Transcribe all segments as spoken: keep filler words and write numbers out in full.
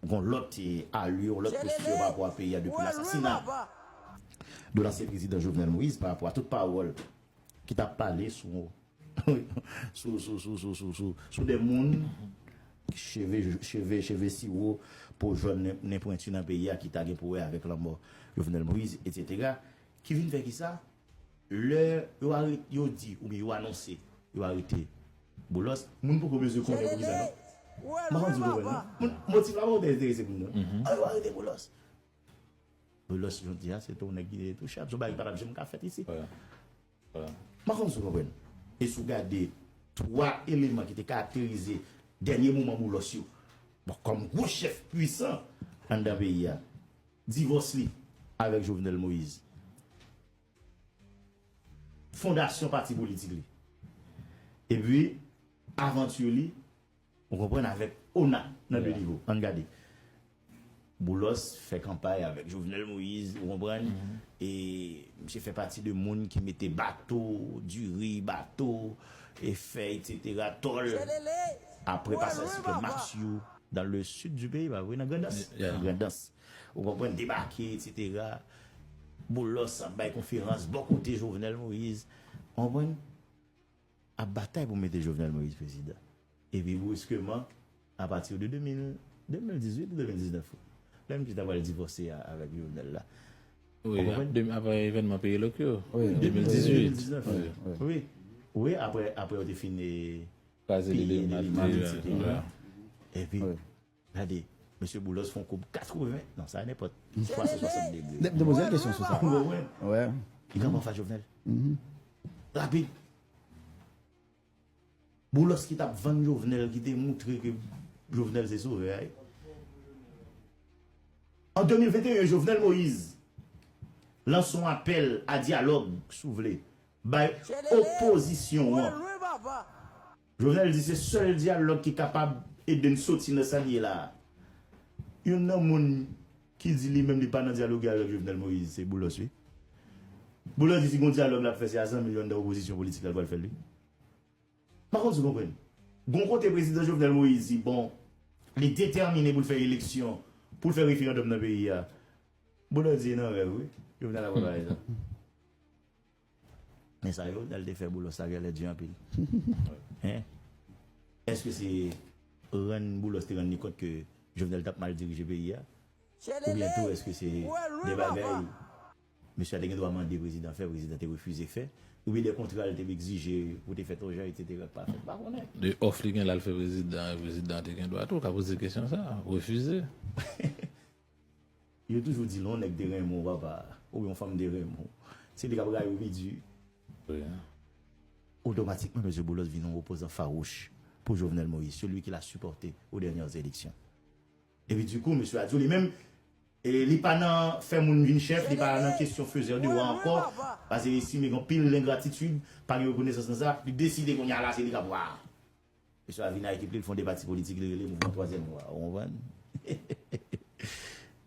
gon lòt, eh, alye, yon lòt posti pa rapò a peyi a depi lasasina de lansyen prezidan Jovenel Moïse pa rapò a tout pawòl ki t ap pale sou sou, sou, sou, sou, sou, sou, sou de moun cheve, cheve, cheve siwo po jòn nen, nen pwenti nan peyi a ki ta gen pou wè avèk lanmò Jovenel Moïse, et cetera. Ki vin fè ki sa? Lè yo arete, yo di, oubyen yo anonse, yo arete Boulos, moun poko bezwen konnen poukisa non. M pa konn si w konprann non. Moun, motif la pa konn enterese moun non. Ah, yo arete Boulos. Boulos jodi a, se te yon nèg ki te touchab. Se yon bagay ki pa t ap janm ka fèt isi. M pa konn si w konprann. E si w gade twa eleman ki te karakterize dènye moman Boulos yo, bon, kòm gwo chèf pwisan anndan peyi a, divòs li avèk Jovenel Moïse, fondasyon pati politik li, epi avanti li, ou konprann, avèk ona nan de nivo. Ann gade. Boulos fè kanpay avèk Jovenel Moïse, ou konprann? E misye fè pati de moun ki mete bato, diri, bato, e fè, et cetera, tòl. Apre pasaj siklòn Matthew, dans le sud du pays, pa vre, nan Grandans. Nan Grandans. Ou konprann? Debake, et cetera. Boulos ap bay konferans bò kote Jovenel Moïse. Ou konprann? Ap batay pou mete Jovenel Moïse prezidan. Epi briskeman, apati de de mil, de mil dizuit ou de mil diznèf, lè misye ta pral divòse a, avèk Jovenel la. Wi, apre evènman peyi lòk yo, de mil dizuit. Wi. Wi, apre, apre yo te fin, eh, kraze Lili Madrid, et cetera. Epi, gade, mesye Boulos fè yon koub katreven, non, sa nenpòt, twa san swasant degre. Demoze kesyon sou sa. Ou konprann? Li kanpe anfas Jovenel. Rapid. Boulos ki t ap vann Jovenel, ki te moutre ke Jovenel se sovè a. An de mil venteyen, Jovenel Moïse lanse yon apèl a dyalòg, si w vle, bay opozisyon an. Jovenel di se sèl dyalòg ki kapab ede n soti nan sa n ye la a. Youn nan moun ki di li menm li pa nan dyaloge avèk Jovenel Moïse, se Boulos, wi. Boulos di si gon dyalòg l ap fè, se a zanmi l yo anndan opozisyon politik la l pral fè l, wi. M pa konn si w konprann. Gon kote prezidan Jovenel Moïse di, bon, li detèmine pou l fè eleksyon, pou l fè referandòm nan peyi a. Boulos di nan rèv, wi. Jovenel ap pale sa. Men sa Jovenel te fè Boulos la genlè di anpil. Hein? Èske se rann Boulos te rann li kont ke Jovenel t ap mal dirije peyi a? Oubyen tou, èske se de bagay mesye a te gen dwa mande prezidan fè, prezidan te refize fè? Oubyen de kontra l te egzije pou te fè tòl jan, et cetera, k pa fèt? M pa konnen. De òf li gen la l fè prezidan, prezidan te gen dwa tou ka poze kesyon sa, refize. Yo toujou di lè yon nèg te renmen w, papa, oubyen yon fanm te renmen w, se li k ap rayi w pi di. Otomatikman, mesye Boulos vin yon opozan fawouch pou Jovenel Moïse, celui qu'il a supporté aux dernières élections. Epi dikou, mesye a di w li menm, e, li pa nan fè moun vin chèf, li pa nan kesyon fezè de wa ankò, paske li estime gen anpil lengratitid, pa gen rekonesans nan sa, li deside kounye a la se li k ap wa. Mesye a vin ak ekip li, l fon de pati politik, li rele Mouvman Twazyèm Vwa. Ou konprann?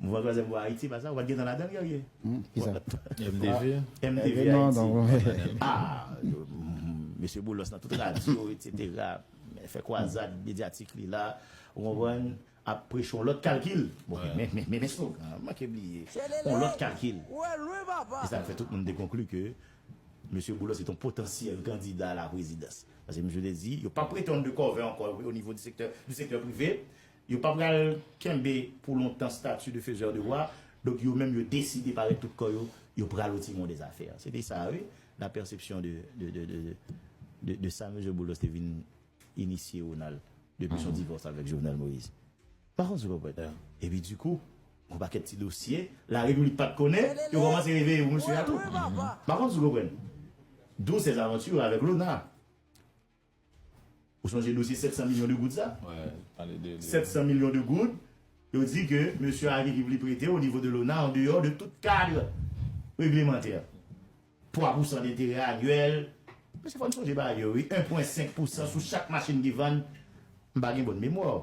Mouvman Twazyèm Vwa Ayiti, pa sa, ou pa t gentan ladan l, Guerrier? M, kisa? M D V. M D V Ayiti. Ah, mesye Boulos nan tout radyo, et cetera. Fè kwazad medyatik li la, ou konprann? Ap preche yon lòt kalkil. Bon, men, men, men, men slogan an, manke bliye. Yon lòt kalkil. E sa k fè tout moun te konkli ke mesye Boulos se yon potansyèl kandida a la prezidans. Paske mesye te di, yo p ap retann de kòve ankò o nivo di sektè, di sektè prive. Yo pa pral kenbe pou lontan stati de faiseur de roi. Donk, yo menm, yo deside parèt tout kò yo, yo pral otiman de zafè. Se te sa, wi, la pèsepsyon de, de, de, de, de, de sa mesye Boulos te vin inisye Ronald depi son divòs avèk Jovenel Moïse. Pa konn si w konprann. Epi dikou, yon pakèt ti dosye, larepiblik pa t konnen, yo kòmanse reveye pou mesye a tou. Pa konn si w konprann. D'où ces aventures avec Lona. Ou sonje dosye sèt san milyon de goud sa? Sèt san milyon de goud, yo di ke mesye a gen ki pli prete o nivo de Lona, an deyò de tout kad reglemantè. Twa pousan denterè anyèl. Mesye, fò n sonje bagay yo, wi. En pwen senk pousan sou chak machin ki vann. M pa gen bòn memwa.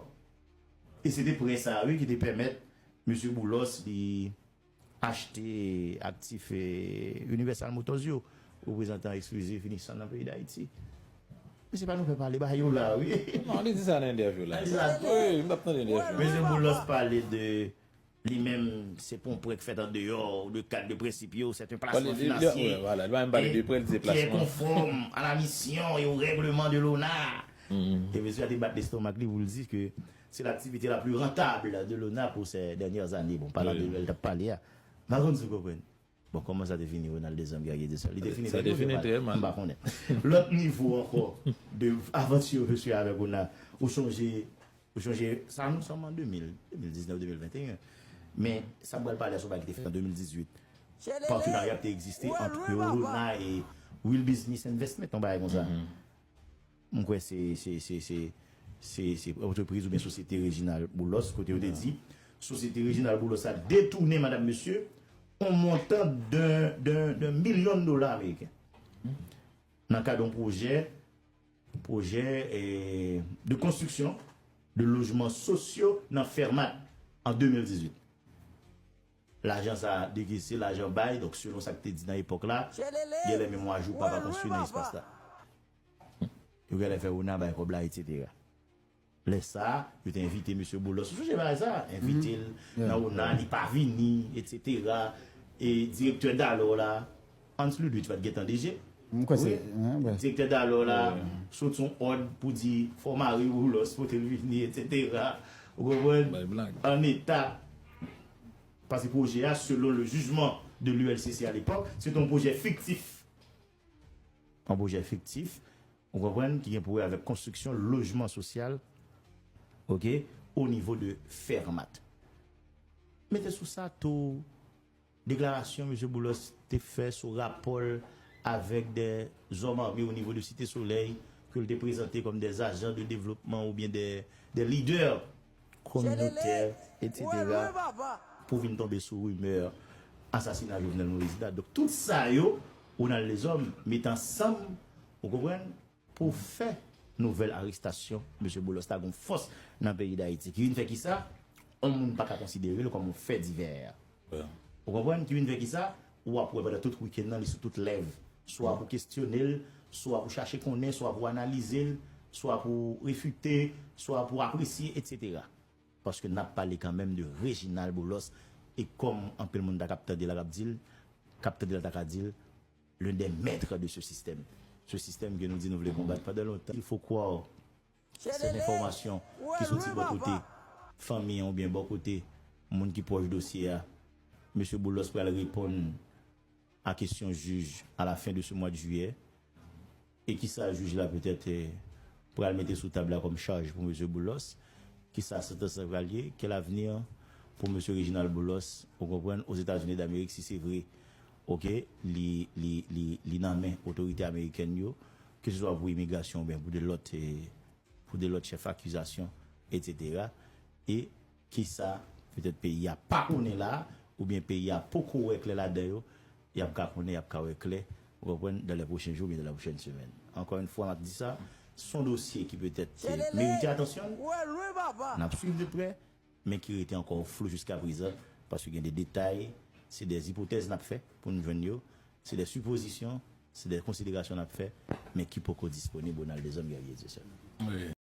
E se te prè sa, wi, ki te pèmèt mesye Boulos li achte aktif, eh, Universal Motors yo, reprezantan eksklizif Nissan nan peyi Dayiti. Mesye pa nou fè pale ba yo la, wi. Non, li di sa nan entèvyou la. Li di sa. Wi, m t ap tande entèvyou. Mesye Boulos pale de li menm, se pa yon pran k fèt an deyò de kad de prensip yo, c'est un placement financier qui est conforme à la mission et au règlement de l'ONA. E mesye a te bat lestomak li pou l di ke c'est l'activité la plus rentable de l'ONA pour ces dernières années. Bon, palan de l t ap pale a. M pa konn si w konprann. Bon, kòman sa te fini, Ronald Dezanm, Guerrier de Sol? Li te fini trè mal. M pa konnen. Lòt nivo ankò de avanti yo mesye avèk Ronald. Ou sonje, ou sonje, sa nou sòm an de mil, de mil diznèf, de mil venteyen. Men, sa m pral pale a se yon bagay ki te fèt an de mil dizuit. Patenarya ap te egziste ant Ronald e Real Business Investment, yon bagay konsa. M kwè se, se, se, se, se, se antrepriz oubyen sosyete Reginald Boulos, kote yo te di, sosyete Reginald Boulos la detounen, madam, mesye, yon montan de, de, de milyon dola ameriken. Nan kad yon pwojè, pwojè, eh, de konstriksyon de lojman sosyo nan Fermat an de mil dizuit. Lajan sa a dekese, lajan bay, donk selon sa k te di nan epòk la, genlè menm yon ajou pa konstwi nan espas la. Yo genlè fè Ronald bay kòb la, etsetera. Lè sa a, yo te envite mesye Boulos. Ou sonje bagay sa a? Envite l nan Ronald, li pa vini, etsetera. E direktè Dalor la, Hans Ludwig pa t gentan deje. M kwè se, wi, wi. Direktè Dalor la, wi, sot yon òd pou di fò mari Boulos pote l vini, etsetera. Ou konprann? Bay blag. An eta. Paske pwojè a, selon le jugement de l'U L C C à l'époque, se te yon pwojè fiktif. Yon pwojè fiktif, ou konprann, ki gen pou wè avèk konstriksyon lojman sosyal, oke, o nivo de Fermat. Mete sou sa tou deklarasyon mesye Boulos te fè sou rapò l avèk de zòm ame o nivo de Site Solèy ke l te prezante kòm de ajan de devlopman oubyen de, de lidè kominotè, etsetera, pou vin tonbe sou rimè asasina Jovenel Moïse la. Donk, tout sa yo, Ronald Dezanm mete ansanm, ou konprann, pou fè nouvèl arestasyon mesye Boulos la gon fòs nan peyi Dayiti. Ki vin fè kisa? Yon moun pa ka konsidere l kòm yon fè divè. Ou konprann? Ki vin fè kisa? Ou ap wè pandan tout wikenn nan, li sou tout lèv. Swa pou kestyone l, swa pou chache konnen, swa pou analize l, swa pou refite, swa pou apresye, etsetera. Paske n ap pale kanmenm de Reginald Boulos, e kòm anpil moun ta k ap tande la k ap di l, k ap tande la ta ka di l, l'un des maîtres de ce système. Ce système ke nou di nou vle konbat pandan lontan. Il faut croire sèt enfòmasyon ki soti bò kote fanmi an oubyen bò kote moun ki pwòch dosye a. Mesye Boulos pral reponn a kesyon jij a la fen de se mwa de jiyè. E kisa jij la petèt, eh, pral mete sou tab la kòm chaj pou mesye Boulos? Kisa santans la pral ye? Quel avenir pour mesye Reginald Boulos, ou konprann, Ozetazini Damerik, si se vre, oke, li, li, li, li nan men otorite amerikèn yo, keseswa pou imigrasyon oubyen pou de lòt, eh, pou de lòt chèf akizasyon, etsetera. E kisa petèt peyi a pa konnen la, oubyen peyi a poko wè klè ladan yo, y ap ka konnen, y ap ka wè klè, ou konprann, dans les prochains jours oubyen dans la prochaine semaine. Encore une fois, m ap di sa, se yon dosye ki petèt merite atansyon n, n ap swiv de prè, men ki rete ankò flou jiska prezan, paske gen de detay, se de ipotèz n ap fè pou n jwenn yo, se de sipozisyon, se de konsiderasyon n ap fè, men ki poko disponib, Ronald Dezanm, Guerrier Dieuseul.